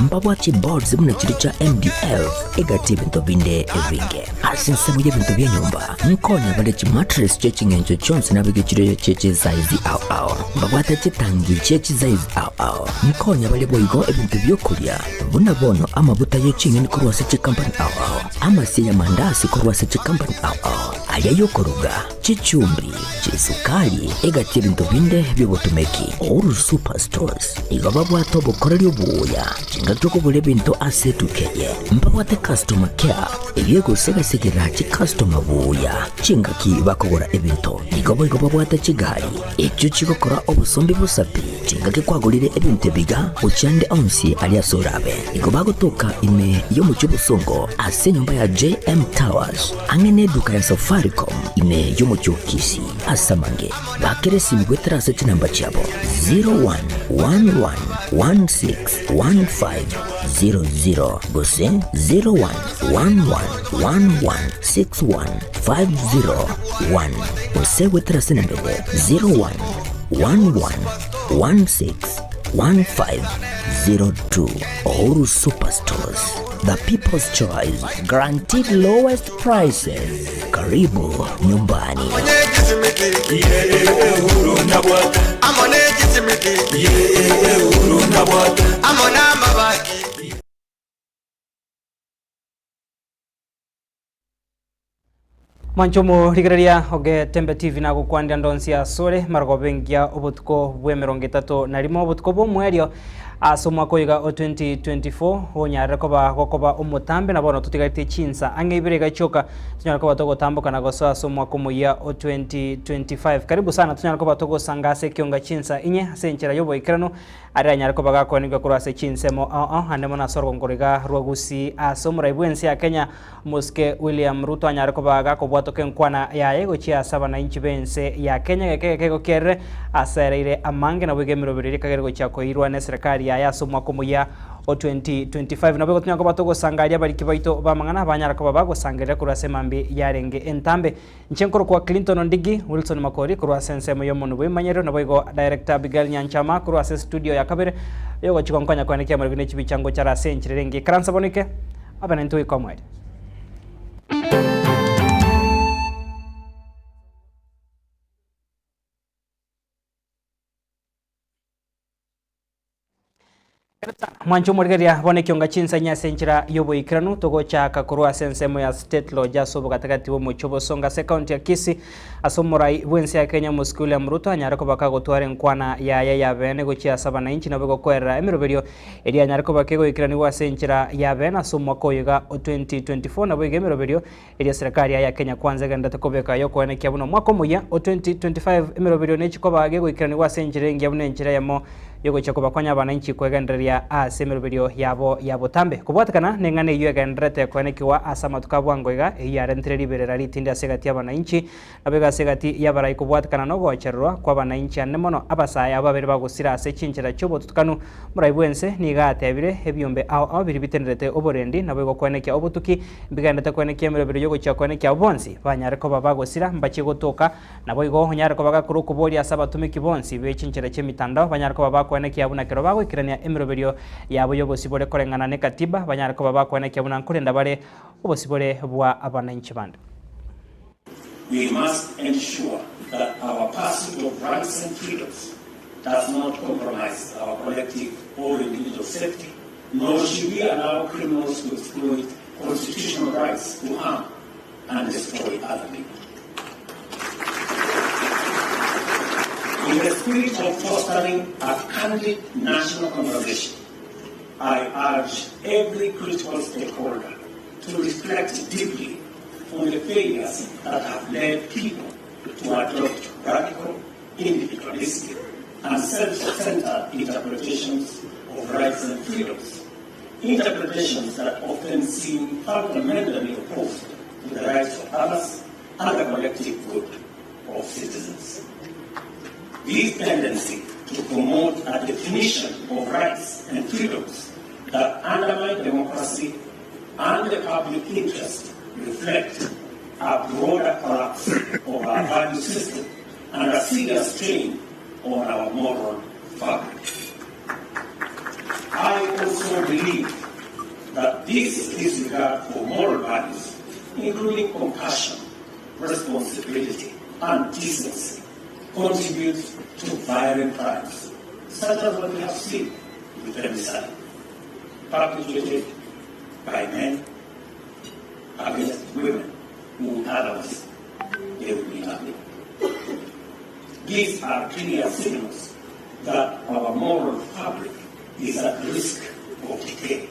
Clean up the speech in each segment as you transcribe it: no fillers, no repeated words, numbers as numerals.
Mbabwate chiboards buna chiria chia MDF egati ebinto binde ebinge. Ase ensemo y'ebinto bia nyomba, nkonya bare chimattress chie ching'encho chionsi nabeke chire chie chisaizi ao ao. Mbabwate chitangi chie chisaizi ao ao. Nkonya bare boigo ebinto bi'okoria, buna bono amabuta ye ching'eni korwa ase chikampani ao ao, amasie y'amandasi korwa ase chikampani ao ao, aria y'okoruga, chichumbi, chisukari, egati y'ebinto binde bi'obotomeki. Uhuru Superstores nigo babwate obokoreri obuya chingaki okogora ebinto ase etuka eye. Mbabwate customer care eyio egosegasegera chicustomer buya chingaki bakogora ebinto. Nigo boigo babwate chigari echio chigokora obosombi bosa pi chingaki kwagorire ebinto ebiga gochia ande onsi aria ase orabe. Nigo bagotoka ime y'omochie obosongo ase enyomba ya JM Towers ang'e neduka ya Safaricom ime y'omochie o Kisii. Ase amange bakere esimi goetera ase chinamba chiabo 0111161500 gose 0111161501 gose goetera ase enamba ende 0111161502. Uhuru Superstores, the people's choice, guaranteed lowest prices. Karibu nyumbani. Mwanche omorigereria Ogetembe TV nagokwanera ndonsi asore marogoba engiya obotuko bw'emerongo etato na rimo obotuko bw'omoerio ase omwaka oyo iga o 2024 onyarire koba gokoba omotambe na bono totigaretie chinsa ang'e ibere iga chioka tonyare koba togotamboka na gosoa ase omwaka omoyia o 2025 karibu sana tonyare koba togosanga ase ekionga chinsa inye ase enchera y'oboikeranu Aria anyare koba gakoenigwa korwa ase chinsemo ao ao, naende mono ase orogongo roiga rwa Gusii ase omorai bw'ense ya Kenya, Omosike William Ruto anyare koba gakobwatoka enkwana yaye gochia ase abanainchi b'ense ya Kenya egeka egeke igo kerire asereire amange naboigo emeroberi eria ekagera gochia koirwa neserekari yaye ase omwaka omoyia o 2025. Naboigo tonyare koba togosangaria abariki baito b'amang'ana banyara koba bagosangerera korwa ase emambia yarenge entambe. Inche nkorokwa Clinton Ondigi, Wilson Makori korwa ase ensemo y'omonwe bw'emanyerero, naboigo Director Abigail Nyanchama korwa ase studio ya kabere yogochia gonkonya koenekia amarigo ne chibicha ngochara ase enchera ere engiya. Ikaransa bono ike, abe naintwe goika omoerio. Mwanche omorigereria bono ekionga chinsa inye ase enchera y'oboikeranu togochaka korwa ase ensemo ya State Lodge ase obogatagati bw'omochie obosongo ase ekaunti ya Kisii ase omorai bw'ense ya Kenya omosike William Ruto anyare koba kagotwara enkwana yaye ya beene gochia ase abananchi nabo egokoerera emeroberio eria anyare koba kegoikeranigwa ase enchera ya beene ase omwaka oyo iga o 2024 nabo iga emeroberio eria serikali ya Kenya Kwanza egendererete kobeka y'okoenekia buna omwaka omoyia o 2025 emeroberio nechi koba gegoikeranigwa ase enchera engiya buna enchera eyemo yogochia kobakonya abananchi kwegendereria ase emeroberio yabo ya botambe. Kobwatekana neng'ana eyio egendererete koenekigwa ase amatuko a bwango iga, eyio yarentire riberera ritindi ase egati y'abananchi nabo iga ase egati y'abarai kobwatekana nogochererwa kw'abananchi ane mono abasae abo babere bagosira ase chinchera chi'obotutukanu Morai bw'ense nigo atebire, Ebiombe ao ao biria bitenerete oborendi naboigo koenekia obotuki, mbigenderete koenekia emeroberi y'ogochia koenekia abwo bonsi banyare koba bagosira, mbachie gotoka. Naboigo onyare koba gakora okoboria ase abatomeki bonsi be chinchera chi'emitandao, banyare koba bakoenekia buna ekero bagoikerania emeroberio yabo y'obosibore koreng'ana n'ekatiba, banyare koba bakoenekia buna nkorenda bare obosibore bwa abananchi bande. We must ensure that our pursuit of rights and freedoms does not compromise our collective or individual safety, nor should we allow criminals to exploit constitutional rights to harm and destroy other people. In the spirit of fostering a candid national conversation, I urge every critical stakeholder to reflect deeply on the failures that have led people to adopt radical, individualistic, and self-centered interpretations of rights and freedoms, interpretations that often seem fundamentally opposed to the rights of others and the collective good of citizens. This tendency to promote a definition of rights and freedoms that undermine democracy and the public interest reflect a broader collapse of our value system and a serious strain on our moral fabric. I also believe that this disregard for moral values, including compassion, responsibility, and decency, contributes to violent crimes, such as what we have seen with femicide, perpetrated by men against women who otherwise they would be nothing. These are clear signals that our moral fabric is at risk of decay,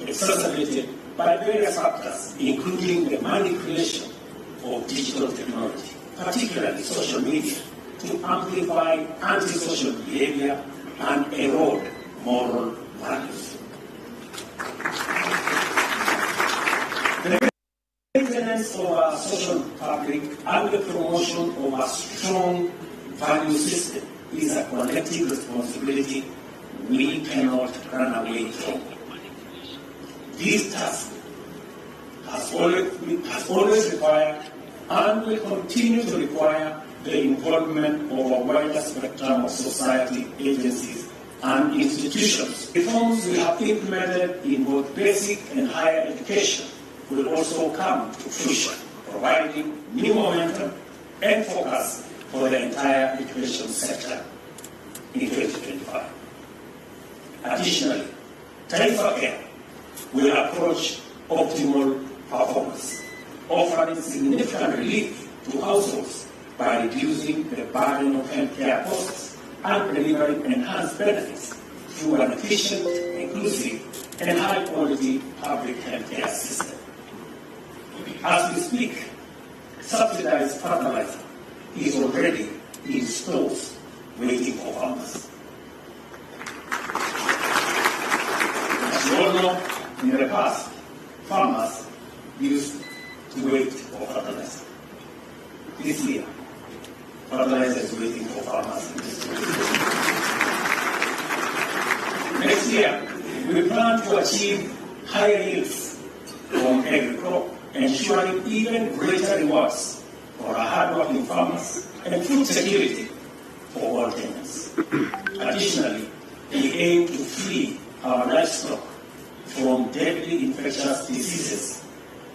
exacerbated by various factors, including the manipulation of digital technology, particularly social media, to amplify antisocial behavior and erode moral values. The maintenance of our social fabric and the promotion of a strong value system is a collective responsibility we cannot run away from. This task has always, has always required and will continue to require the involvement of a wider spectrum of society, agencies, and institutions. Reforms we have implemented in both basic and higher education will also come to fruition, providing new momentum and focus for the entire education sector in 2025. Additionally, TaifaCare will approach optimal performance, offering significant relief to households by reducing the burden of healthcare costs and delivering enhanced benefits through an efficient, inclusive, and high-quality public healthcare system. As we speak, subsidized fertilizer is already in stores waiting for farmers. As you all know, in the past, farmers used to wait for fertilizer. This year, fertilizer is waiting for farmers. Next year, we plan to achieve higher yields from every crop, ensuring even greater rewards for our hardworking farmers and food security for all Kenyans. Additionally, we aim to free our livestock from deadly infectious diseases,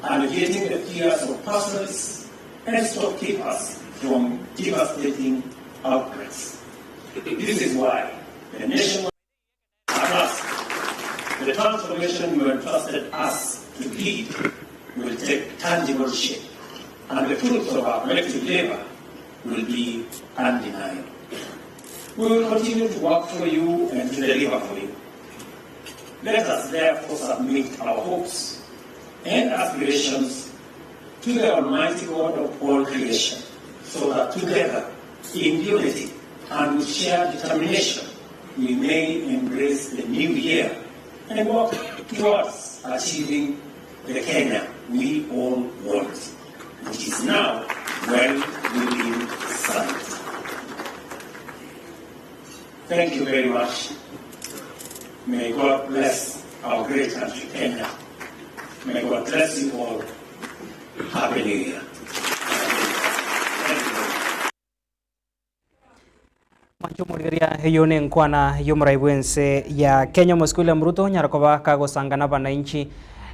alleviating the fears of pastoralists and stockkeepers from devastating outbreaks. This is why the nationwide at last, the transformation you entrusted us to lead will take tangible shape, and the fruits of our collective labor will be undeniable. We will continue to work for you and to deliver for you. Let us therefore submit our hopes and aspirations to the Almighty God of all creation, so that together, in unity and with shared determination, we may embrace the new year and work towards achieving the Kenya we all want, which is now well within sight. Thank you very much. May God bless our great country, Kenya. May God bless you all. Happy New Year. Thank you very much. Mwanche omorigereria eyio nenkwana y'omorai bw'ense ya Kenya omosike William Ruto onyare koba kagosanga nabananchi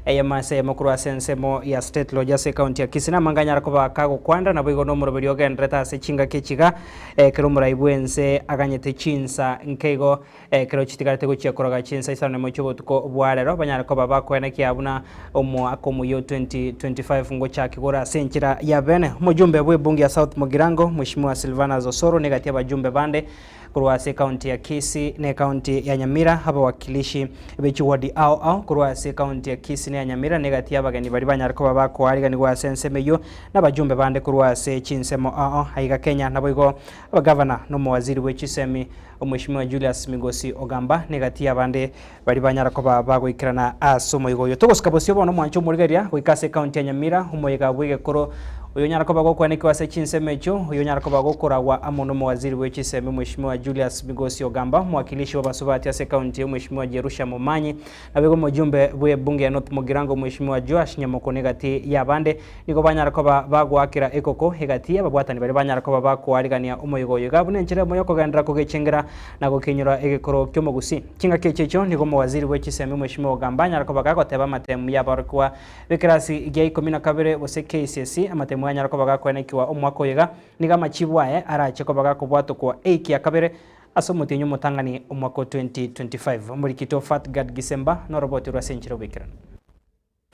eyemo ase eyemo korwa ase ensemo ya State Lodge ase ekaunti ya Kisii namanga anyare koba kagokwanera naboigo nomoroberi ogenderete ase chingaki echi iga ekero omorai bw'ense aganyete chinsa nkeigo Ekero chitigarete gochia koroga chinsa isano nemo chi'obotuko bwa rero, banyare koba bakoenekia buna omoaka omoyia o 2025 ngochaki gore ase enchera ya bene. Omojumbe bw'ebunge ya South Mugirango, Mweshimiwa Silvanus Osoro negati abajumbe bande korwa ase ekaunti ya Kisii na ekaunti ya Nyamira, abawakilishi be chiwadi ao ao korwa ase ekaunti ya Kisii na ya Nyamira negati y'abageni baria banyare koba bakoariganigwa ase ensemo eyio na abajumbe bande korwa ase chinsemo ao ao aiga Kenya naboigo abagavana na omowaziri bwe chisemi Omweshimiwa Julius Migosi Ogamba negati y'abande baria banyara koba bagoikerana ase omoigo oyo. Togosuka bosio bono omwancho omorigereria goika ase ekaunti ya Nyamira, omoyega bw'egekoro Oyo onyara koba gokwanekigwa ase chinsemo echio, oyo onyara koba gokoragwa amo nomowaziri bwe chisemi Mweshimiwa Julius Migosi Ogamba, omowakilishi bw'abasubati ase ekaunti eye Mweshimiwa Jerusha Momanyi, naboigo omojumbe bwe ebunge ya North Mugirango Mweshimiwa Joash Nyamokoni egati y'abande nigo banyara koba bagoakera ekoko egati y'ababwatani baria banyara koba bakoarigania omoyega oyo iga buna enchera eyemo yokogenderera kogechengera na gokenyora egekoro ki'omogusii. Chingaki echi echio nigo omowaziri bwe chisemi Mweshimiwa Ogamba anyara koba gagoteba amatemu y'aborokigwa B'ekerasi gia ikomi na kabere gose KCSE, amatemo ayanyara koba gakoenekiwa omwaka oyo iga, nigo amachibu aye arache koba gakobwatokwa eiki ya kabere ase omotienyi omotang'ani omwaka o 2025. Omorikito Fatgard Gisemba noroboti rw'ase enchera oboikeranu.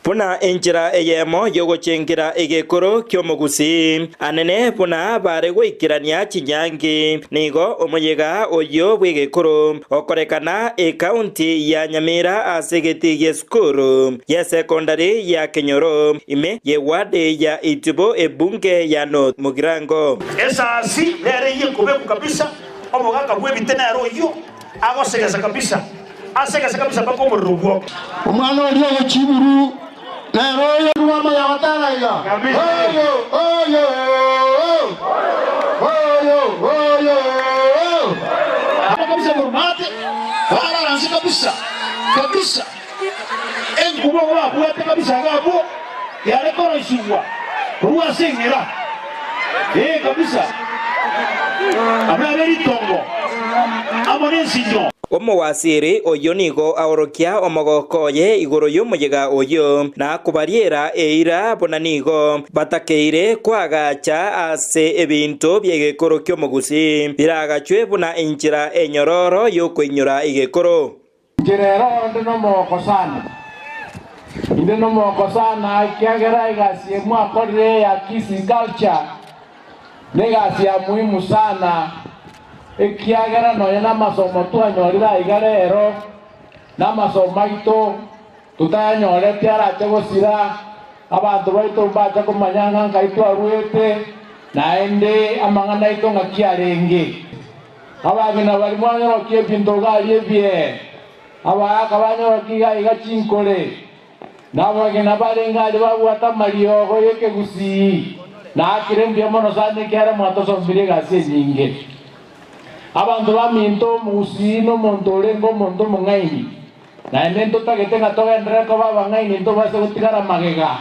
Buna enchera eyemo y'ogochengera egekoro ki'omogusii, anene buna bare goikerania chinyangi, nigo omoyega oyio bw'egekoro okorekana ekaunti ya Nyamira ase egetii gi'esukuru y'esekondari ya Kenyoro ime y'ewadi ya Itibo ebunge ya North Mugirango. Esasi nere eyio ekobekwa kabisa, omogaka bw'ebite nere oyio agosegesa kabisa, asegese kabisa mpaka omorero obwoke. Omwana oria ogochia iguru nere oyo. Korwa amaya gotera iga, Oyo, oyo, oyo, oyo, oyo. Kabisa korwa barara inse kabisa kabisa, enkuba babwate kabisa iga abwo yare koroisigwa korwa ase eng'era, ee kabisa, abwo abe ritongo amo nensinyo. Omowasiri oyio nigo aorokia omogoko oye igoro y'omoyega oyio, na kobariera eira buna nigo batakeire koagacha ase ebinto bi'egekoro ki'omogusii, biragachwe buna enchera enyororo y'okoinyora egekoro. Inche rero onde nomogoko sana. Inde nomogoko sana ekiagera egasi eye mwakorire ya Kisii Culture negasi ya muhimu sana ekiagera nonya namasomo twanyorire aiga rero namasomo aito totayanyorete arache gosira abanto baito mbache komanya ng'a nkai twaruete naende amang'ana aito ng'aki arenge. Abang'ina baria mwanyorokia ebinto iga aria ebiee, abagaaka banyorokia iga iga chinkore, na abageni barenge aria babwate amariogo y'ekegusii, naakire mbuya mono sana ekiagera mwatosombirie egasi enyinge. Abanto baminto, omogusii nomonto orenge omonto omong'aini, naende ntotagete ng'a togenderere koba abang'aini ntobase gotigara magega.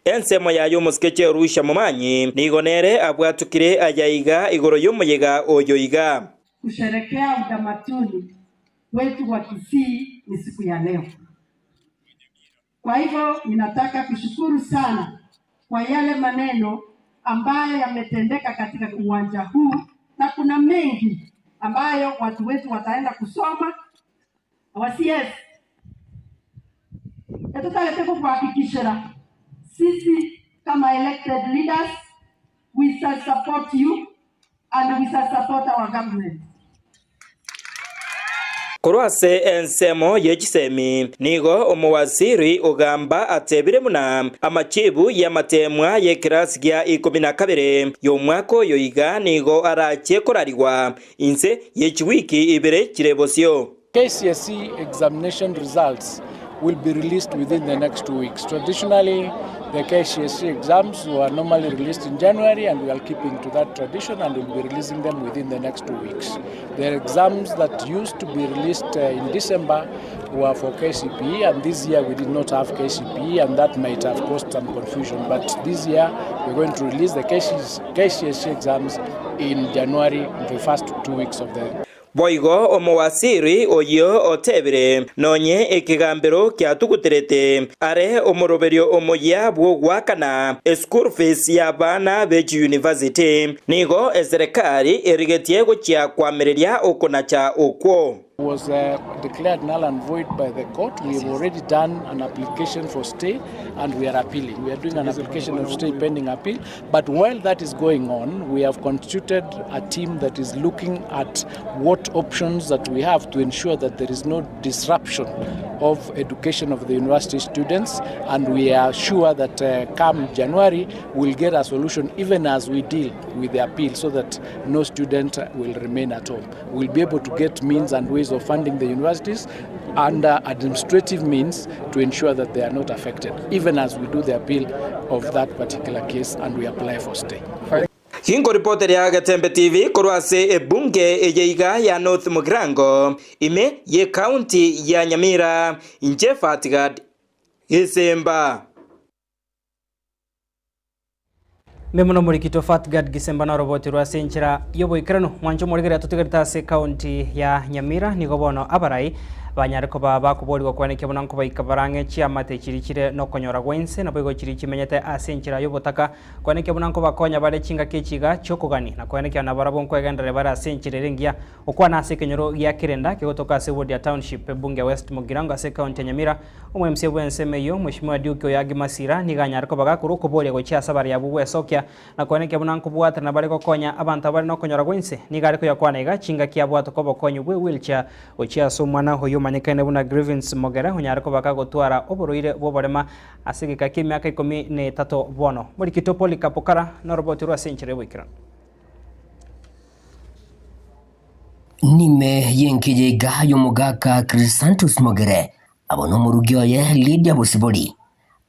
Ensemo yaye omosike Jerusha momanyi, nigo nere abwatukire aya iga igoro y'omoyega oyo iga. Kusherekea utamaduni wetu wa Kisii ni siku ya leo. Kwa hivyo ninataka kushukuru sana kwa yale maneno ambayo yametendeka katika uwanja huu, na kuna mengi ambayo watu wetu wataenda kusoma wa CS etutagete kukuhakikishira sisi kama elected leaders we shall support you and we shall support our government. Korwa ase ensemo ye chisemi, nigo omowaziri ogamba atebire buna amachibu y'amatemwa y'ekerasi gia ikomi na kabere y'omwaka oyo iga nigo arachie korarigwa inse ye chiwiki ibere chire bosio. KCSE examination results will be released within the next 2 weeks. Traditionally, the KCSE exams were normally released in January, and we are keeping to that tradition and will be releasing them within the next 2 weeks. The exams that used to be released in December were for KCPE, and this year we did not have KCPE, and that might have caused some confusion. But this year we're going to release the KCSE exams in January, the first 2 weeks of the Boigo omowasiri oyio otebire nonye ekegambero kiatuguterete are omoroberio omoyia bw'ogwakana eschool fees y'abana b'echi university nigo eserekari erigetie gochia kwamereria okonacha okwo. Was declared null and void by the court. We have already done an application for stay and we are appealing. We are doing an application of stay pending appeal. But while that is going on, we have constituted a team that is looking at what options that we have to ensure that there is no disruption of education of the university students, and we are sure that come January we'll get a solution even as we deal with the appeal, so that no student will remain at home. We'll be able to get means and ways of funding the universities under administrative means to ensure that they are not affected even as we do the appeal of that particular case and we apply for stay. Ginkoripoteria Getembe TV korwa ase ebunge eye iga ya North Mugirango, ime y'ecounty ya Nyamira, inche Fatgad Gisemba. Mbe mono morikito Fatgad Gisemba noroboti rwa ase enchera y'oboikeranu. Mwanche omorigereria totigarete ase ekaunti ya Nyamira nigo bono abarai banyare koba bakoborigwa kwenekia buna nkobaika barang'e chiamate chiria chire nokonyora gwa inse naboigo chiria chimenyete ase enchera y'obotaka kwenekia buna nkobakonya bare chingaki echi iga chi'okogania na kwenekia nabarabwo nkwegenderere bare ase enchera ere engiya Okwana ase ekenyoro gia Kirenda kegotoka ase ward ya Township, ebunge ya West Mugirango ase ekaunti ya Nyamira, Omo-MCA bw'ensemo eyio, Mweshimiwa Duke Oyagi Masira, nigo anyare koba gakorwa okoboria gochia ase abaria abwo gwesokia na koenekia buna nkobwaterana bare gokonya abanto abare nokonyora gwense. Nigo are koyakwana iga chingaki abwate kobokonyi bwe wheelchair gochia ase omwana oyio omanyekaine buna Grievance Mogere onyare koba kagotwara oborwaire bw'oborema ase egeka ki'emiaka ikomi na etato bono. Morikito Polycarp Okara noroboti rwe ase enchera y'oboikeranu. Nime y'enkiya iga y'omogaka Chrysanthus Mogere amo nomorugi oye Lydia Bosibori,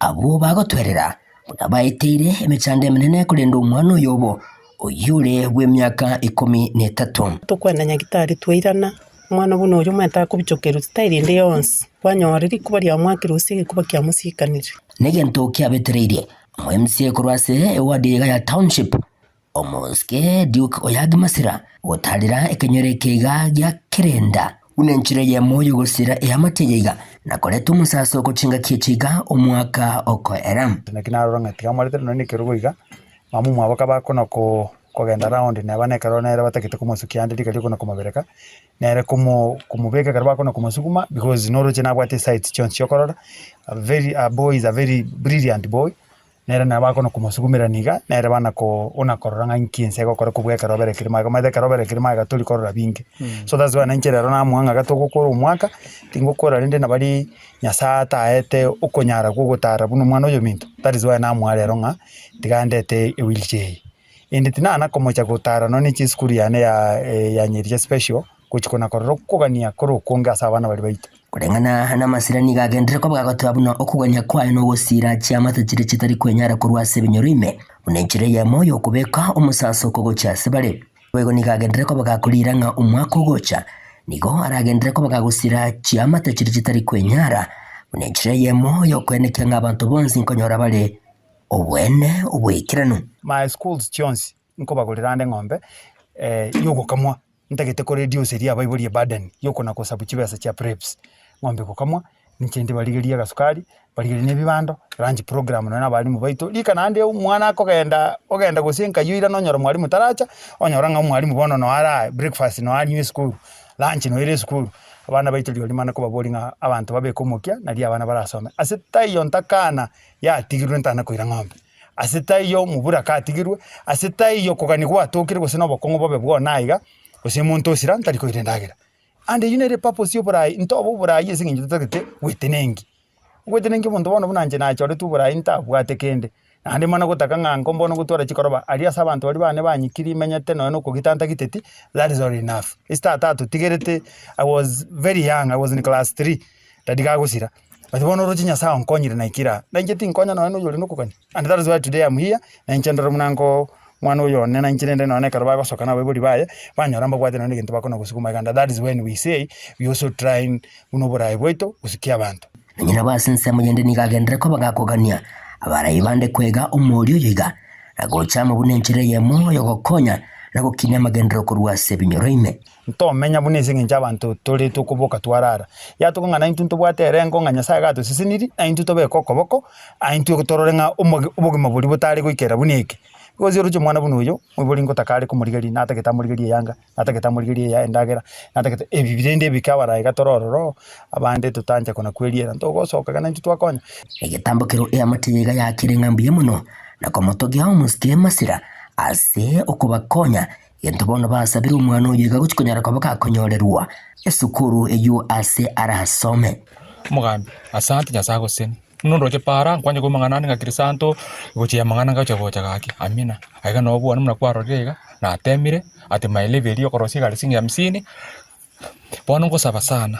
abwo bagotwerera buna baeteire emechando emenene korende omwana oyobo oyio ore bw'emiaka ikomi na etato. Tokwenda nyagitari twairana, omwana buna oyo omanyete akobichokerwa style ende yonsi, kwanyora rikuba riamwakire gose egekuba kiamosikanire. Negento kiabetereirie omo MCA korwa ase eward iga ya Township Omosike Duke Oyagi Masira gotarera ekenyoro eke iga gia Kerenda buna enchera eyemo y'ogosira eamate eye iga na koreta omosasoko chingaki echi iga omwaka okoera. Naki narora ng'a tiga moretere nonya na ekerogo iga, mama omwabo kaba akona ko kogenda round neba na ekero nere batagete komosukia ande riika riokona komobereka, nere komo komobeka ekero bakona komosuguma because noroche nabwate esight chionsi chiokorora, a very a boy is a very brilliant boy. Nere nabo akona komosugumerania iga, nere bana ko ona korora ng'a inki ense egokora kobua ekero oberekire magega, omanyete ekero oberekire magega tori korora binge. So that's why nainche rero namoa ng'a togokora omwaka, tingokora rende nabari Nyasaye ataete okonyara kwa ogotara buna omwana oyominto, that is why namoa rero ng'a tiga ndete ewheelchair eye. Ende tinana komocha gotara nonye na chisukuru yane ya ya Nyeriche special, gochia kona korora okogania kore okonge ase abana baria baito. Koreng'ana namasira nigo agenderere koba gagoteba buna okogania kwaye nogosiira chiamate chiria chitari kwenyara korwa ase ebinyoro ime, buna enchera eyemo y'okobeka omosasoko gochia ase bare. Boigo nigo agenderere koba gakoriira ng'a omwaka ogocha nigo aragenderere koba gagosira chiamate chiria chitari kwenyara, buna enchera eyemo y'okoenekia ng'a abanto bonsi nkonyora bare oboene oboikeranu. My schools chionsi nkobagorera ande eng'ombe yogokamwa. Ntagete ko reduce eria abaibori eburden yokona kosabu chibesa chia preps, ng'ombe gokamwa, ninche ndibarigerie agasukari, mbarigerie na ebibando, lunch program nonye na abalimu baito, rika naende omwana akogenda ogenda gose enka oirane onyore mwalimu taracha, onyora ng'a omwalimu bono noe ara breakfast noe anywe esukuru, lunch noe ere esukuru, abana baito rirorio mani kobaboria ng'a abanto babeke omokia nario abana barasome. Ase taiyo ntakana yatigirwe ntana koira ng'ombe. Ase taiyo omoburaka atigirwe, ase taiyo okogania gwatokire gose na obokong'u bobe bwone aiga, gose omonto osira ntari koira endagera. Ande eyio nere epurpose ya oborai, ntobe oborai ase eng'encho totagete gwetenengi. Ogwetenengi omonto bono buna inche nachoretwe oborai ntabwate kende, naende mana gotaka ng'a nko mbono gotwara chikoroba aria ase abanto baria bane banyikiri menyete nonya na okogita ntagiteti, that is all enough. Ase tata atotigerete, I was very young, I was in class three, daddy gagosira. But bono oroche Nyasaye onkonyire naikire aa, na inche tinkonya nonya na oyore nokogania, and that is why today am here, na inche ndore buna nko mwana oyo one na inche rende nonya ekero bagosoka na abaibori baye, banyora mbabwate nonya na egento bakona gosukuma iga, and that is when we say we also trying buna oboraai bwaito gosukia abanto. Nonya nabo ase ensemo yende nigo agenderere koba gakogania abarai bande kwega omoerio oyo iga, na gocha amo buna enchera eyemo y'ogokonya na gokinia amagenderero korwa ase ebinyoro ime. Ntomenya buna ase eng'encho abanto tore tokoboka twarara. Yatoka ng'a naintwe ntobwate erengo ng'a Nyasaye gatosesenirie, naintwe tobeke okoboko, aintwe torore ng'a omogi obogima boria botare goikera buna eke. Gose oroche omwana buna oyo, moibori ngotaka are komorigeria, natagete amorigerie eyanga, natagete amorigerie eya endagera, natagete ebi rende ebike abarai iga tore ororo, abande totancha kona kweriera, ntogosoka iga naintwe twakonya. Egetambokero eamate iga yakire ng'a mbuya mono, na komotogia omosike Masira ase okobakonya Gento bono basabire omwana oyio iga gochia konyara koba gakonyorerwa esukuru eyio ase arasome. Omogambi, Asante Nyasae agosesenie. Buna ondoche para, nkwanye korwa amang'ana ande ng'a Crisanto, gochia amang'ana ngocha gocha gaki, amina. Aiga noo bwane buna kwarorire iga, natemire, at my level eria okorosia egari siringi hamsini, bono ngosaba sana.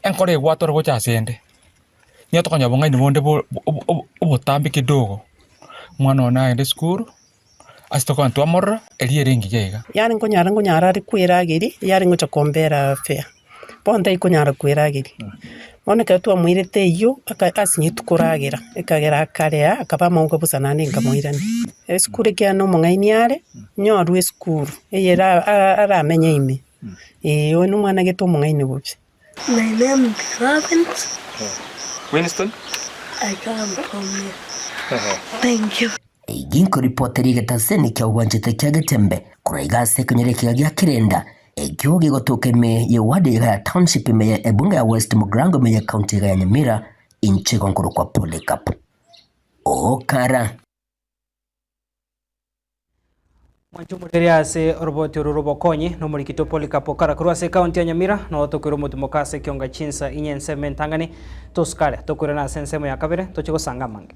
Enkoro egwatore gocha ase 'nde, nigo tokonyora obong'aini bonde bo obotambe kidogo, omwana one nagende esukuru, ase tokonyora twamorora, erio ere engiya iga. Yaani nkonyara nkonyara are kwerageria, yare ngocha kombera fare, bono taikonyara kwerageria. Bono ekero twamoirete eyio, aka asinyetwe koragera, ekagera akarea akaba amauga bosa naende nkamoirania. Esukuru ekiagera na omong'aini are, nyorwe esukuru, eyere aramenye ime, eh, oyo na omwana gete omong'aini bobe. My name is Robins. Winston? I come from here. Thank you. Eyio nkoripoteri egetaseni kia obwanchete kia Getembe korwa iga ase ekenyoro ekiya gia Kirenda, ekio gegotoka ime ye ward iga ya Township ime ye ebunge ya West Mugirango ime ye county iga ya Nyamira, inche igo nkorokwa Polycarp Okara. Mwanche omorere ase oroboti oru rw'obokonyi na omorikito Polycarp Okara korwa ase ekaunti ya Nyamira noo tokoira omotimoka ase ekionga chinsa inye ensemo entang'ani tosukare tokoirana ase ensemo ya kabere toche gosanga amange.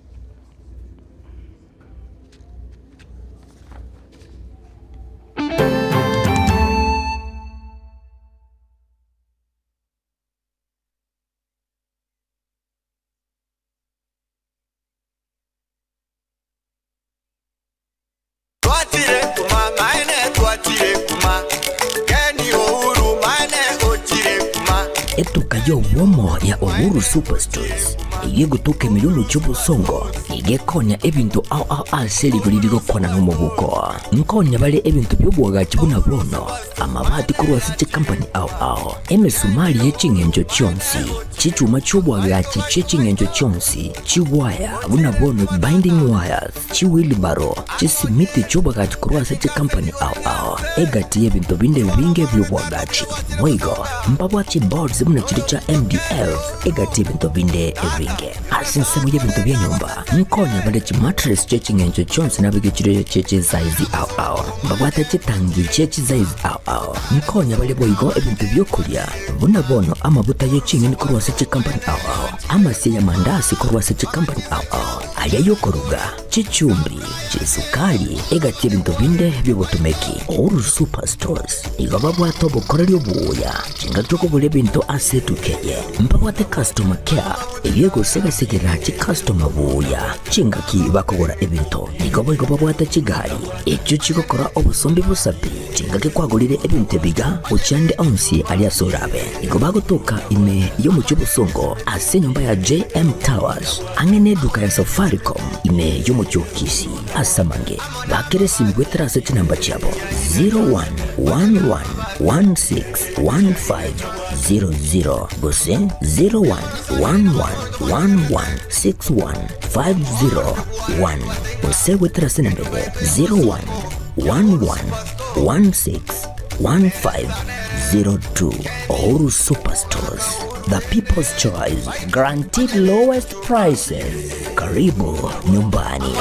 Twachire kuma maene twachire kuma Kenny Uhuru maene ochire kuma. Etuka y'obwomo ya Uhuru Superstores eyio egotoka ime y'omochie obosongo nigo ekonya ebinto ao ao ase rigori rigokwana nomobuko. Nkonya bare ebinto bi'oboagachi buna bono, amabati korwa ase chikampani ao ao, emesumari ye ching'encho chionsi, chichuma chi'oboagachi chie ching'encho chionsi, chiwaya buna bono binding wires, Chiwilibaro, chisimiti chi'oboagachi korwa ase chikampani ao ao, egati y'ebinto binde ebinge bi'oboagachi. Boigo, mbabwate chiboards buna chiria chia MDF, egati y'ebinto binde ebinge. Ase ensemo y'ebinto bia nyomba, nkonya bare chimattress chie ching'encho chionsi nabeke chire chie chisaizi ao ao. Mbabwate chitangi chie chisaizi ao ao. Nkonya bare boigo ebinto bi'okoria, buna bono amabuta ye ching'eni korwa ase chikampani ao ao, amasie y'amandasi korwa ase chikampani ao ao. Aria y'okoruga, chichumbi, chisukari, egati ebinto binde bi'obotomeki. Uhuru Super Stores nigo babwate obokoreri obuya chingaki okogora ebinto ase etuka eye. Mbabwate customer care eyio egosegasegera chicustomer buya chingaki bakogora ebinto. Nigo boigo babwate chigari echio chigokora obosombi bosa pi chingaki kwagorire ebinto ebiga gochia ande onsi aria ase orabe. Nigo bagotoka ime y'omochie obosongo ase enyomba ya JM Towers. Ang'e neduka ya Safaricom ime y'omochie o Kisii ase amange, bakere esimi goetera ase chinamba chiabo 0111161500 gose 0111161501 gose goetera ase enamba ende 0111161502. Uhuru Superstores, the people's choice, guaranteed lowest prices. Karibu nyumbani.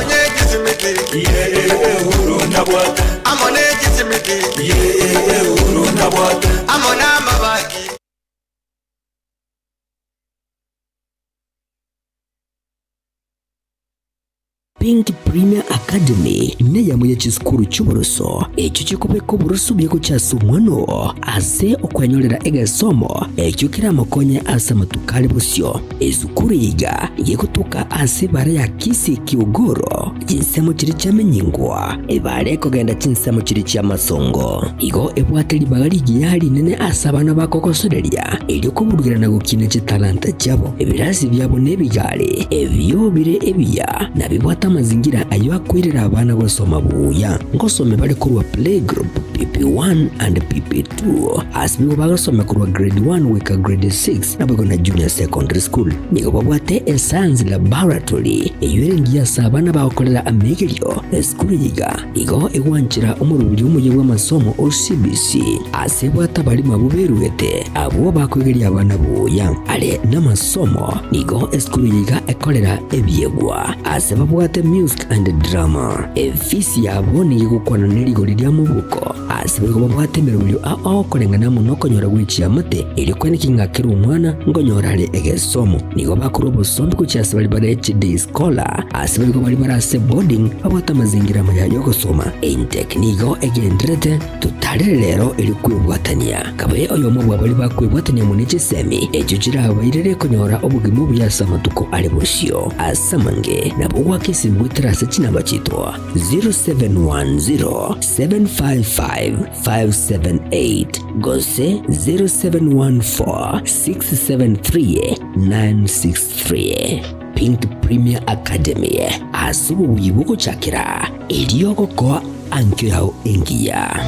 Pink Premier Academy neyamo ye chisukuru chi'oboroso echio chikobeka oboroso buya gochia ase omwana oo ase okwenyorera egesomo ekio keramokonye ase amatuko are bosio. Esukuru eye iga gegotoka ase ebara ya Kisii Kiogoro, chinsemo chiria chiamenyingwa, ebara ekogenda chinsemo chiria chi'amasongo. Igo ebwate ribaga rigiya rinene ase abana bakogosoreria, erio koburugera na gokina chitalanta chiabo. Ebirasi biabo nebigari, ebio bire ebiya, na bibwate amazingira ayio akoirera abana gosoma buya. Ngosome bare korwa playgroup, PP1 and PP2, ase nigo bagosoma korwa grade 1 goika grade 6, naboigo na junior secondary school. Nigo babwate escience laboratory, eyio ere engiya ase abana bagokorera amegerio. Esukuru eye iga Igo egwanchera omoroberi omoyia bw'amasomo o CBC ase ebwate abarimo abwo beruete abwo bakoigeria abana buya are namasomo. Nigo esukuru eye iga ekorera ebiegwa ase babwate. Babwate music and drama. Efisi yabo nigo egokwana ne rigori ria mobuko. Ase boigo babwate emeroberio ao koreng'ana amo nokonyora gwe chiamate, erio kweneki ng'a kera omwana nkonyora are egesomo. Nigo bakorwa obosombi gochia ase baria bare chiday scholar, ase boigo baria bare ase boarding babwate amazingira amaya y'ogosoma. Intake nigo egendererete totarere rero erio kwebwatania. Kabe oyomo bwa baria bakwebwatania amo ne chisemi echio chirabairere konyora obogima obuya ase amatuko are bosio. Ase amange nabo ogwaka esimi goetera ase chinamba chiaito 0710 755 578 gose 0714 673 963. Pink Premier Academy ase obobuya bw'ogochakera erio ogokoa ankio yao engiya.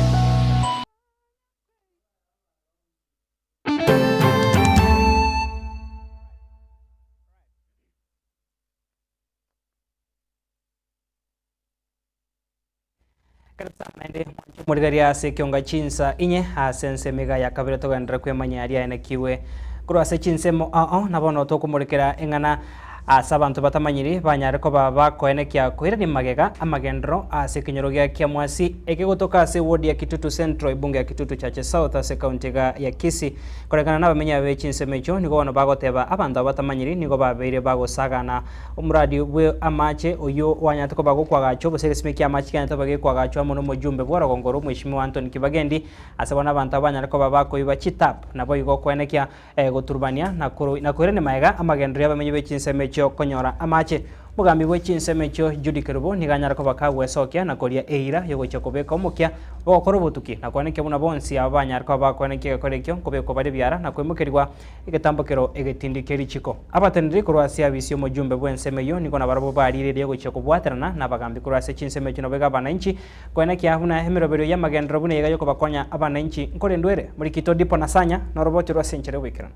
Morigereria ase ekionga chinsa inye ase ensemo iga ya kabere togenderere kwemanya aria aenekiwe korwa ase chinsemo ao na bono tokomorekera eng'ana ase abanto batamanyiri banyare koba bakoenekia koirania magega amagenderero ase ekenyoro gia Kiamwasi ekegotoka ase eward ya Kitutu Central ebunge ya Kitutu Chache South ase ekaunti iga ya Kisii. Korekana nabamenyi abe chinsemo echio nigo bono bagoteba abanto aba batamanyiri nigo babeire bagosagana Omoradi bwe amache oyio wanyarete koba gokwagachwa, gose egesima ki'amache kianyarete koba gekwagachwa amo nomojumbe bw'orogongo oro Omweshimiwa Anthony Kibagendi, ase bono abanto aba banyare koba bakoiba chitap, naboigo koenekia goturubania na koirania magega amagenderero y'abamenyi be chinsemo echio konyora amache. Omogambi bwe chinsemo echio Judy Kerubo nigo anyare koba kagwesokia na koria eira yogochia kobeka omokia bw'ogokora obotuki na koenekia buna bonsi aba banyare koba bakoenekia egekora ekio nkobekwa bare ebiara na koimokerigwa Egetambokero egetindi kie richiko. Abateneneri korwa ase abisi y'omojumbe bw'ensemo eyio nigo nabarabwo bariirerie gochia kobwaterana nabagambi korwa ase chinsemo echio naboigo abananchi, koenekia buna emeroberio y'amagenderero buna eyega y'okobakonya abananchi nkorendwe ere. Morikito Dipo na Sanya noroboti rw'ase enchera y'oboikeranu.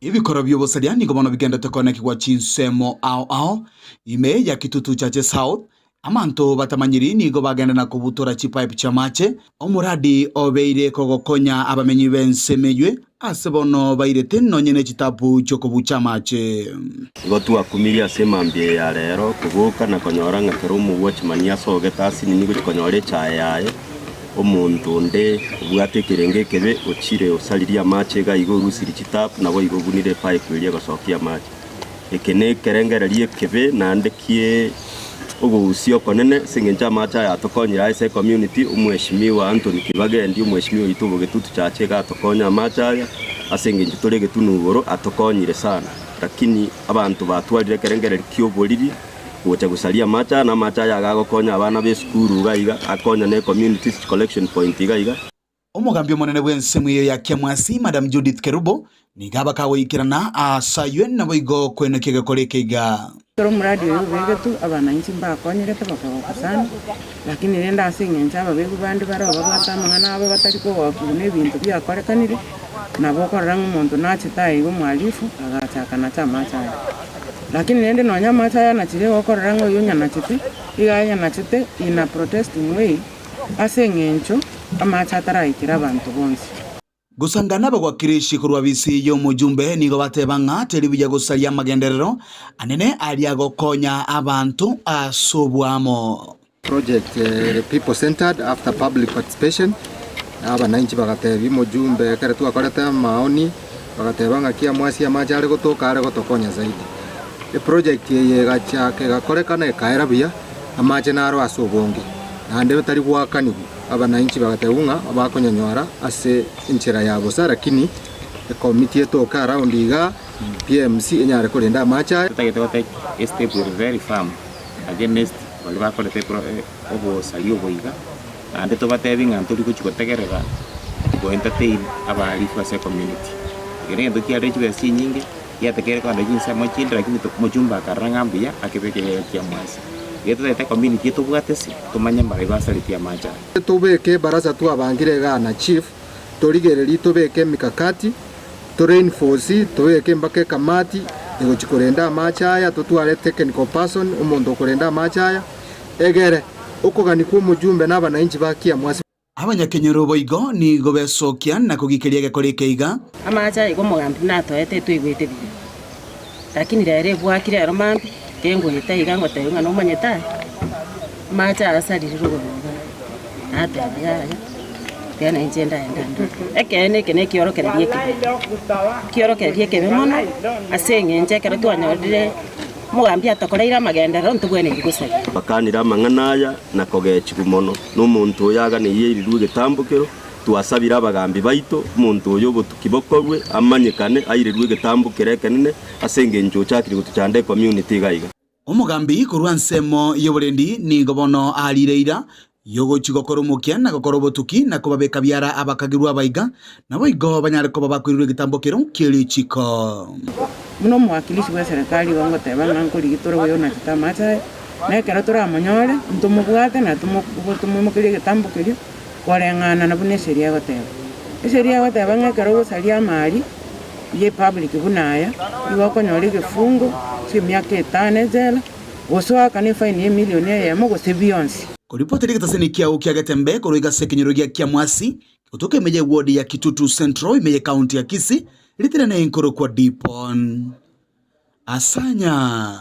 Ebikoro bi'obosaria nigo bono bigenderete koenekigwa chinsemo ao ao ime ya Kitutu Chache South, Abanto batamanyiri nigo bagenda na kobutora chipaipu chi'amache, omoradi obeire kogokonya abamenyi b'ensemo eywe ase bono bairete nonye ne chitapu chi'okobucha amache. Igo twakumirie ase emambia eye ya rero koboka na konyora ng'a kera omogwachimani asogete asinini gochia konyora echae yaye, omonto onde obwate ekerengo ekebe ochire osaririe amache iga iga orusirie chitapu naboigo obunire epaipu eria egosokia amache. Eke nekerengererio ekebe naende kie ogogusia okonene ase engencho amache aya atokonyire ase ecommunity, omweshimiwa Anthony Kibagendi omweshimiwa oito obogetutu chache iga atokonye amache aya ase engencho tore egetunu igoro atokonyire sana lakini abanto batwarire ekerengererio kia oboriri gocha gosaria amache aya na amache aya iga agokonya abana be esukuru iga iga akonya na ecommunity collection point iga iga. Omogambi omonene bw'ensemo eyio ya Kiamwasi, Madam Judith Kerubo, nigo abakagoikerana aase ayio naboigo koenekia egekora eke iga. Ekero omoradi oyo obegetwe, abananchi mbakonyerete bakagoka sana, lakini rende ase eng'encho ababegu bande baroo babwate amang'ana abo batari kogokigwa na ebinto biakorekanire, nabo okorora ng'a omonto nachete aye iga omwalifu, agachaka nache amache aya. Lakini rende nonya amache aya anachire igo okorora ng'a oyo onyanachete, iga ayanachete in a protesting way, Ase engencho amache ataraikera abanto bonsi. Gosangana abagwakirishi korwa bisi y'omojumbe nigo bateba ng'a teri buya gosaria amagenderero anene aria agokonya abanto ase oboamo. Project ere people centered after public participation, abananchi bagatebia omojumbe ekero twakorete amaoni, bagateba ng'aki amwasi amache are gotoka are gotokonya zaidi. Eproject eye egachaka egakorekana ekaera buya, amache naro ase obonge, naende tari goakanigwa. Abananchi bagatebiwa ng'a bakonyanyora ase enchera ya bosa, lakini ekomiti etoke around igaa, PMC enyare korenda amache aya. Totagete go take a step ere very firm against baria bakorete obosaria obo iga, naende tobatebi ng'a ntori gochi gotegerera go entertain abahalifu ase ecommunity. Eke negento kiarire chibesa chinyinge. Giatekeire kogenda chinsemo chinde lakini omochumba akarora ng'a mbuya akebeke egeyo kiamwase. Iga totagete ecommunity etobwate ase tomanye mbarai basaretie amache aya. Tobeke ebarasa twabangire igaa na chief, torigererie tobeke emikakati, to reinforce, tobeke mpaka ekamati egochia korenda amache aya, totware technical person, omonto okorenda amache aya, egere okogania kwa omojumbe na abananchi ba Kiamwasi. Abanyakenyoro boigo nigo besokia na kogikeria egekora eke iga. Amache aya igo omogambi buna atoete toigwete buya, lakini rero ebwaki rero mambia. Kengoeta iga ngotebiwa ng'a nomanyete aye, amache aya asarire rogoro igaa, nateba yaya, tiga na inche ndaenda ndore. Ekeene eke na ekiorokererio ekebe, ekiorokererio ekebe mono ase eng'encho ekero twanyorire omogambi atokoreire amagenderero ntobwenereti gosaria. Bakanire amang'ana aya na kogechigwa mono nomonto oyo aganeirie erirwe egetambokero. Twasabire abagambi baito, omonto oyo obotuki bokorwe, amanyekane, airerwe egetambokero ekenene, ase engencho ochakire gotochanda ecommunity iga iga. Omogambi korwa ensemo y'oborendi nigo bono arire eira y'ogochia gokora omokia na gokora obotuki na kobabeka biara abakagerwa abaiga, naboigo banyare koba bakoirerwa egetambokero kie richiko. Buna omowakilishi bw'eserekari igo ngoteba ng'a nkorigia tore oyo onachete amache aya, na ekero toramonyore, ntomobwate na tomoimokerie egetambo keria koreng'ana na buna esheria egoteba. Esheria egoteba ng'a ekero ogosaria amari ye public buna aya, igo okonyora egefungo chia emiaka etano ejela, gose oakane efaini ye emilion eyemo gose bionsi. Koripoti rigetasani kiao kia Getembe korwa igase ekenyoro gia Kiamwasi, gotoka ime ye ward ya Kitutu Central ime ye county ya Kisii, ritirane nkorokwa Dipon Asanya.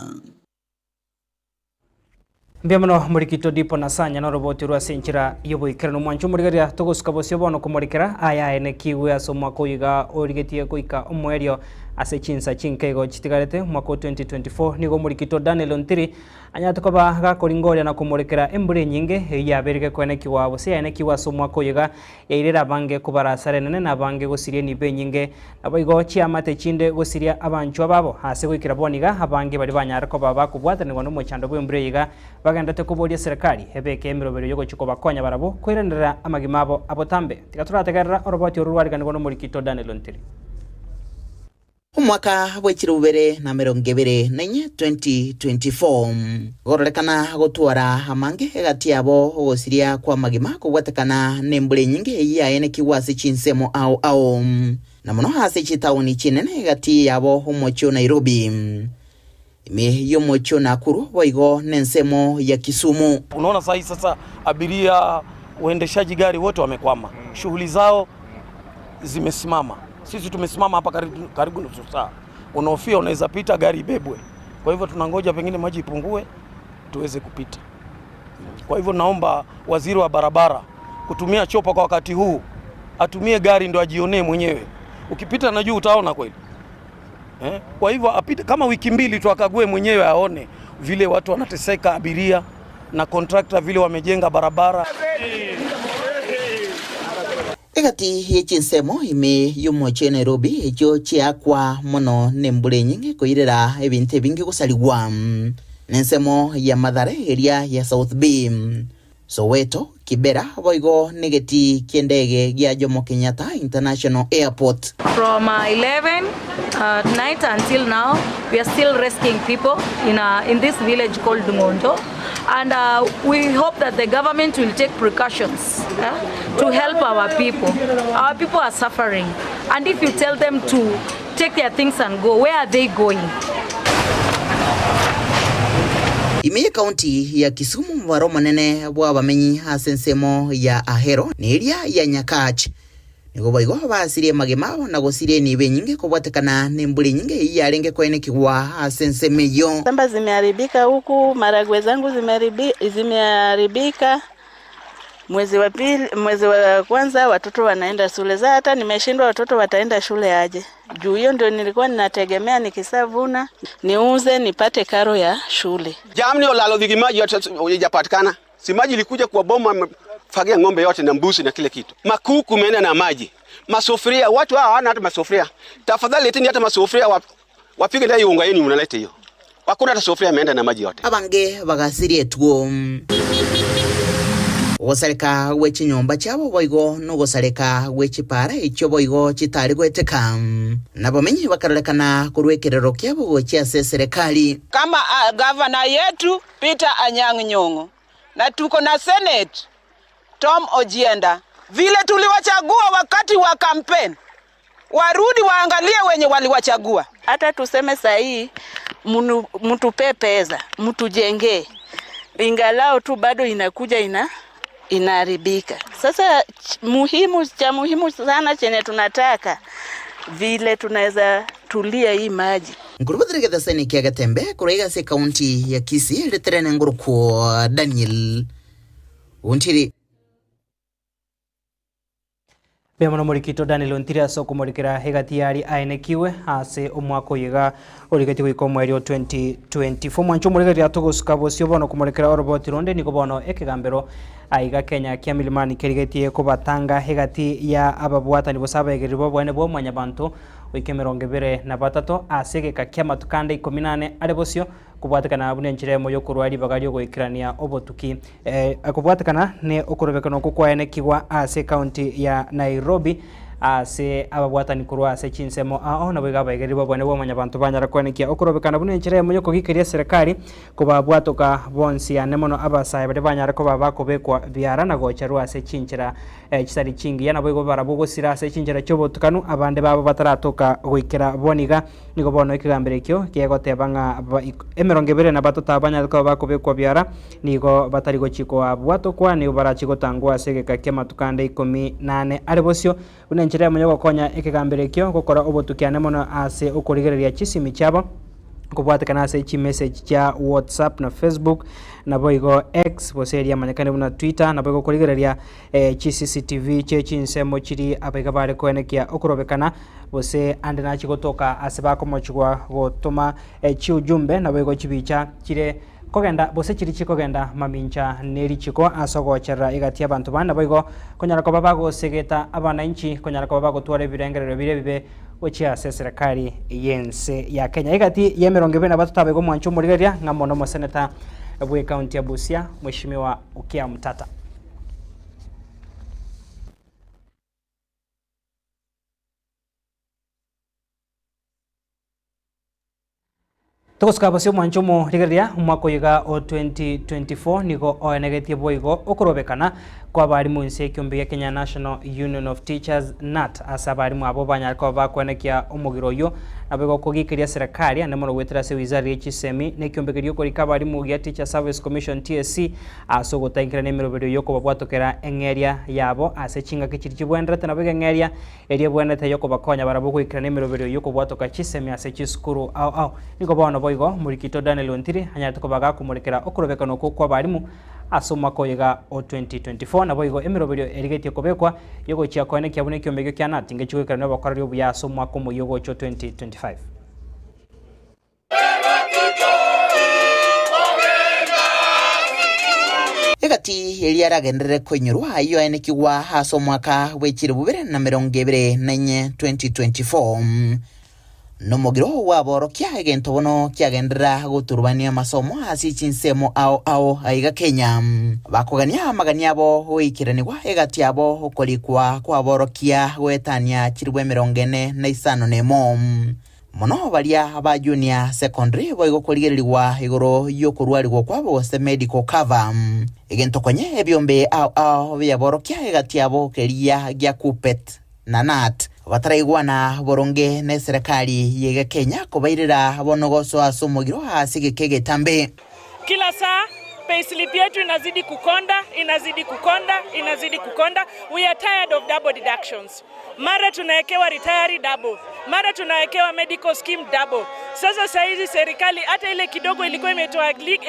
Mbuya mono morikito Dipo na Sanya noroboti rwa ase enchera y'oboikeranu. Mwanche omorigereria togosuka bosio bono komorikera aya aenekigwe ase omwaka oyo iga origetie goika omoerio ase chinsa chinke igo chitigarete omwaka o 2024 nigo omorikito Daniel Ontiri anyarete koba gakoringoria na komorekera embura enyinge eyio yabeire gekoenekigwa gose yaenekigwe ase omwaka oyo iga yairire abange kobara asara enene na abange gosiria enibo enyinge, naboigo chiamate chinde gosiria abanchwa babo. Ase goikera bono iga, abange baria banyare koba bakobwatanigwa nomochando bw'embura eye iga, bagenderete koboria eserekari ebeke emeroberio y'ogochia kobakonya barabwo koiranerera amagima abo abotambe. Tiga torategerera oroboti orwo rwariganigwa nomorikito Daniel Ontiri. Omwaka bwe chilifu bibere na emerongo ebere na inye, 2024, gororekana gotwara amange egati yabo ogosiria kw'amagima kobwatekana nembura enyinge eyio yaenekigwe ase chinsemo ao ao, na mono ase chitaoni chinene egati yabo omochie o Nairobi, ime y'omochie o Nakuru boigo nensemo ya Kisumu. Unaona sahi sasa abiria waendeshaji gari wote wamekwama, shughuli zao zimesimama. Sisi tumesimama hapa karibu, karibu nusu saa, unahofia unaweza pita gari ibebwe. Kwa hivyo tunangoja pengine maji ipungue tuweze kupita. Kwa hivyo naomba waziri wa barabara kutumia chopa kwa wakati huu, atumie gari ndo ajionee mwenyewe. Ukipita na juu utaona kweli eh? Kwa hivyo apite kama wiki mbili tu akague mwenyewe aone vile watu wanateseka, abiria na kontrakta vile wamejenga barabara. Egati ye chinsemo ime y'omochie Nairobi echio chiakwa mono nembura enyinge koirera ebinto ebinge gosarigwa nensemo ya Mathare eria ya South B, Soweto, Kibera boigo negetii ki'endege gia Jomo Kenyatta International Airport. From 11 at night until now, we are still rescuing people in, in this village called Ngondo. And we hope that the government will take precautions to help our people. Our people are suffering. And if you tell them to take their things and go, where are they going? Ime y'Ekaunti ya Kisumu omobaro omonene bw'abamenyi ase ensemo ya Ahero na eria ya Nyakach nigo boigo basirie amagima abo na gosiria enibo enyinge kobwatekana nembura enyinge eyio yarenge koenekigwa ase ensemo eyio. Shamba zimeharibika huku, maragwe zangu zimeharibika. Mwezi wa pili, mwezi wa kwanza watoto wanaenda shule. Sasa hata nimeshindwa watoto wataenda shule aje? Juu hiyo ndio nilikuwa ninategemea nikisavuna niuze nipate karo ya shule. Jamni olalo dhigi maji yote haijapatikana. Si maji ilikuja kwa boma fagia ng'ombe yote na mbuzi na kile kitu. Makuku imeenda na maji. Masufuria watu hawa hawana hata masufuria. Tafadhali leteni hata masufuria wapige ndai unga yenu mnaleta hiyo. Hakuna hata sufuria imeenda na maji yote. Abange bagasiria etugo. Ogosareka gwe chinyomba chiabo boigo nogosareka gwe chipara echio boigo chitari goeteka. Nabamenyi bakarorekana korwa ekerero kiabo gochia ase eserekari. Kama gavana yetu Peter Anyang' Nyong'o na tuko na Senate Tom Ojienda, vile tuliwachagua wakati wa campaign, warudi waangalie wenye waliwachagua. Hata tuseme sahi mtupe pesa, mtujengee, ingalao tu bado inakuja inaharibika. Sasa cha muhimu sana chenye tunataka vile tunaweza tulia hii maji. Nkorubatere egetesani kia Getembe korwa iga ase ekaunti ya Kisii riterene ngorokwo Daniel Ontiri. Mbuya mono morikito Daniel Ontiri ase okomorikera egati yaria aenekiwe ase omwaka oyo iga origetie goika omoerio 2024. Mwanche omorigereria atogosuka bosio bono komorekera oroboti ronde nigo bono ekegambero aiga Kenya kia Milimani kerigetie kobatanga egati ya ababwatani gose abaegereri b'oboene bwa mwanyabanto goika 23 ase egeka ki'amatuko ande 14 are bosio Kobwatekana buna enchera eyemo y'okorua ribaga ri'ogoikerania obotuki. Kobwatekana ne okorobekana okwo kwaenekigwa ase ekaunti ya Nairobi ase ababwatani korwa ase chinsemo ao naboigo abaegereri b'oboene bwa mwanyabanto banyara koenekia okorobekana buna enchera eyemo y'okogikeria eserekari kobabwatoka bonsi ane mono abasae baria banyare koba bakobekwa biara na gocherwa ase chinchera chitari chingiya naboigo barabwo gosira ase chinchera chi'obotukanu abande babo bataratoka goikera boniga. Nigo bono ekegambero ekio kegoteba ng'a 23 abanyare koba bakobekwa biara, nigo batari gochia koabwatokwa, nigo barachie gotangwa ase egeka ki'amatuko ande 14 are bosio, buna enchera eyemo y'ogokonya ekegambero ekio gokora obotuki ane mono ase okorigereria chisimi chiabo, kobwatekana ase chimessage chia WhatsApp na Facebook, naboigo X gose eria emanyekane buna Twitter, naboigo korigereria chi CCTV chie chinsemo chiria abaiga bare koenekia okorobekana, gose ande nachie gotoka ase bakomochigwa gotoma chiujumbe, naboigo chibicha chire kogenda gose chiria chikogenda mamincha ne richiko ase ogocherera egati y'abanto bande, naboigo konyara koba bagosegeta abananchi konyara koba bagotwara ebirengererio bire ebibe gochia ase eserekari y'ense ya Kenya. Egati y'emerongo ebere na batato abaiga omwancho omorigereria ng'a mono omoseneta bw'ecounty ya Busia, Mweshimiwa Okiya Omtata. Togosuka bosio omwancho omorigereria omwaka oyo iga o 2024 nigo oenegetie boigo okorobekana kwa abarimu inse ekiombe gia Kenya National Union of Teachers KNUT ase abarimu abwo banyare koba bakoenekia omogiro oyio naboigo okogikeria serikali ande mono goetera ase wizara ye chisemi na ekiombe keria okorika abarimu gia Teacher Service Commission TSC Ase ogotainkerana emeroberio y'okobabwatokera eng'eria yabo ase chingaki chiria chibwenerete, naboigo eng'eria eria ebwenerete y'okobakonya barabwo goikerana emeroberio y'okobwatoka chisemi ase chisukuru ao ao. Nigo bono boigo Morikito Daniel Ontiri anyarete koba gakomorekera okorobekana okwo kw'abalimu ase omwaka oyo iga o 2024. Naboigo emeroberio erigetie kobekwa y'ogochia koenekia buna ekiombe ekio kia KNUT ngechi goikerania obokoreri obuya ase omwaka omoyia ogocha o 2025. Egati eria aragenderere koinyorwa ayio aenekigwa ase omwaka bwe chilifu bibere na emerongo ebere na inye, 2024. Nomogiro bw'aborokia egento bono kiagenderera goturubania amasomo ase chinsemo ao ao aiga Kenya. Bakogania amagani abo goikeranigwa egati yabo okorikwa kw'aborokia goetania chilifu 45. Mono baria ba junior secondary boigo korigererigwa igoro y'okorwarigwa kwabo gose medical cover. Egento konye ebiombe ao ao biaborokia egati yabo keria gia Kuppet na Knut bataraigwana boronge neserekari yege Kenya kobairera bono gosoa ase omogiro ase egeka egetambe. Kila saa payslip yetu inazidi kukonda, inazidi kukonda, inazidi kukonda. We are tired of double deductions. Mara tunawekewa retiree double, mara tunawekewa medical scheme double. Sasa saa hizi serikali hata ile kidogo ilikuwa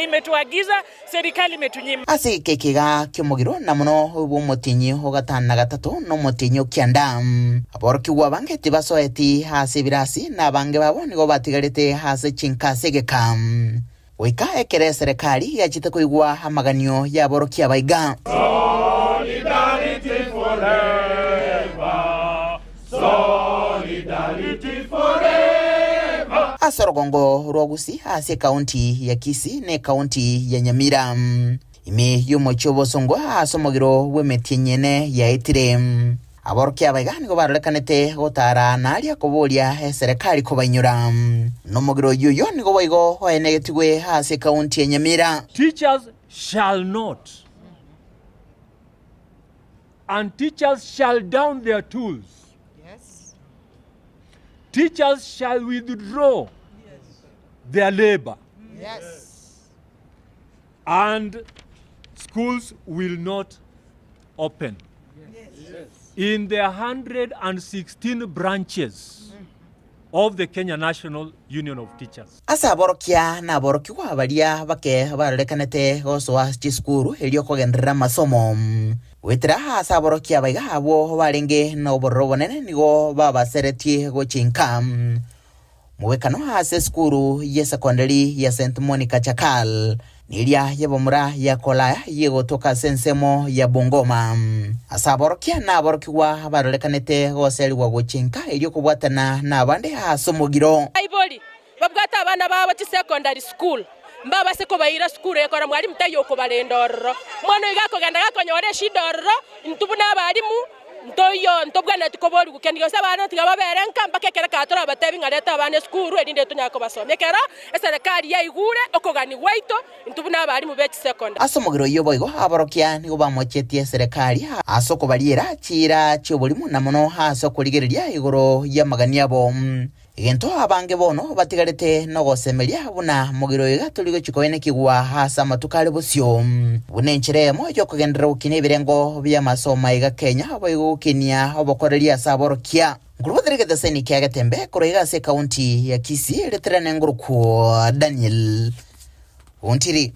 imetuagiza serikali imetunyima. Ase egeka eke iga ki'omogiro na mono bw'omotienyi o gatano na gatato na omotienyi o kianda, aborokigwa abange tibasoeti ase ebirasi, na abange babo nigo batigarete ase chinka ase egeka. Goika ekero eserekari yachete koigwa amaganio y'aborokia aba iga. Solidarity forever, solidarity forever. Ase orogongo rwa Gusii ase ekaunti ya Kisii na ekaunti ya Nyamira. Ime y'omochie o Bosongo ase omogiro bw'emetienyi ene yaetire. Aborokia aba iga nigo barorekanete gotaara na aria koboria eserekari kobainyora. Nomogiro oyio oyio nigo boigo oenegetigwe ase ekaunti ya Nyamira. Teachers shall not, and teachers shall down their tools. Teachers shall withdraw their labor. And schools will not open. In their 116 branches of the Kenya National Union of Teachers. Ase aborokia na aborokigwa baria bake barorekanete gosoa chisukuru erio kogenderera amasomo. Goetera ase aborokia abaiga abwo barenge nobororo obonene nigo babaseretie gochia inka. Mogwekano ase esukuru y'esekondari ya St Monica Chakal, neria y'abamura ya Kolaya y'egotoka ase ensemo ya Bungoma. Ase aborokia na aborokigwa barorekanete goserigwa gochia inka erio kobwatana nabande ase omogiro. Abaibori babwate abana babo chisekondari school, mbabase kobaira sukuru ekero mwalimu taiyo okobarenda ororo. Omwana oyo iga akogenda gakonyora eshida ororo, intwe buna abalimu ntoiyo ntobwenereti koborigwa kende gionsi abana tiga babere nka mpaka ekero ekero torabatebi ng'a reta abana esukuru erinde tonyare kobasomia. Ekero eserekari yaigure okogania gwaito intwe buna abalimu be chisekondari. Ase omogiro oyio boigo aborokia nigo bamochetie eserekari ase okobariera chiira chi'oborimo na mono ase okorigereria igoro y'amagani abo. Egento abange bono batigarete nogosemeria buna mogiro oyo iga tori gochia koenekigwa ase amatuko are bosio, buna enchera eyemo y'okogenderera gokina ebirengo bi'amasomo aiga Kenya boigo gokinia obokoreri ase aborokia. Nkorwa egeteseni kia Getembe korwa iga ase ekaunti ya Kisii, Reterane ngorokwo Daniel Ontiri.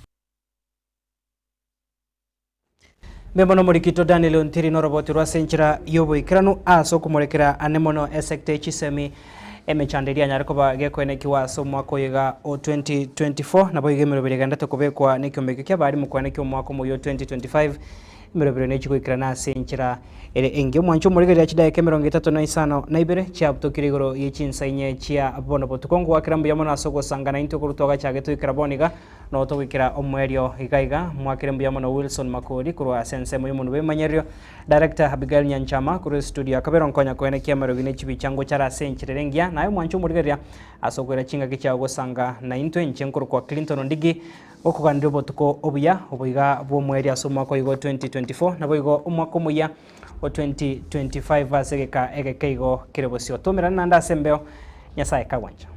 Mbuya mono omorikito Daniel Ontiri noroboti rwase enchera y'oboikeranu ase okomorekera ane mono esecta ye chisemi emechando eria anyare koba gekoenekiwa ase omwaka oyo iga o 2024 naboigo emeroberi egenderete kobekwa nekiombe ekio ki'abarimu koenekia omwaka omoyio o 2025 emeroberi nechi goikerana ase enchera ere engiya. Omwancho omorigereria chidaeka 31 chiabutokire igoro ye chinsa inye chia bono botuko. Ngoakera mbuya mono ase ogosangana intwe korwa twagachagete goikera bono iga. Noo togoikera omoerio iga iga. Mwakere mbuya mono Wilson Makori korwa ase ensemo y'omonwa bw'emanyererio, Director Abigail Nyanchama korwa estudio ya kabere onkonya koenekia amarogi ne chibicha ngochare ase enchera ere engiya. Naye omwanche omorigereria ase okoira chingaki chiao gosanga naintwe. Inche nkorokwa Clinton Ondigi gokoganeria obotuko obuya obo iga bw'omoerio ase omwaka oyo igo 2024 naboigo omwaka omoyia o 2025 ase egeka egeke igo kere bosio. Toumerane naende ase embeo Nyasaye kagwancha.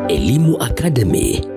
Elimu Academy.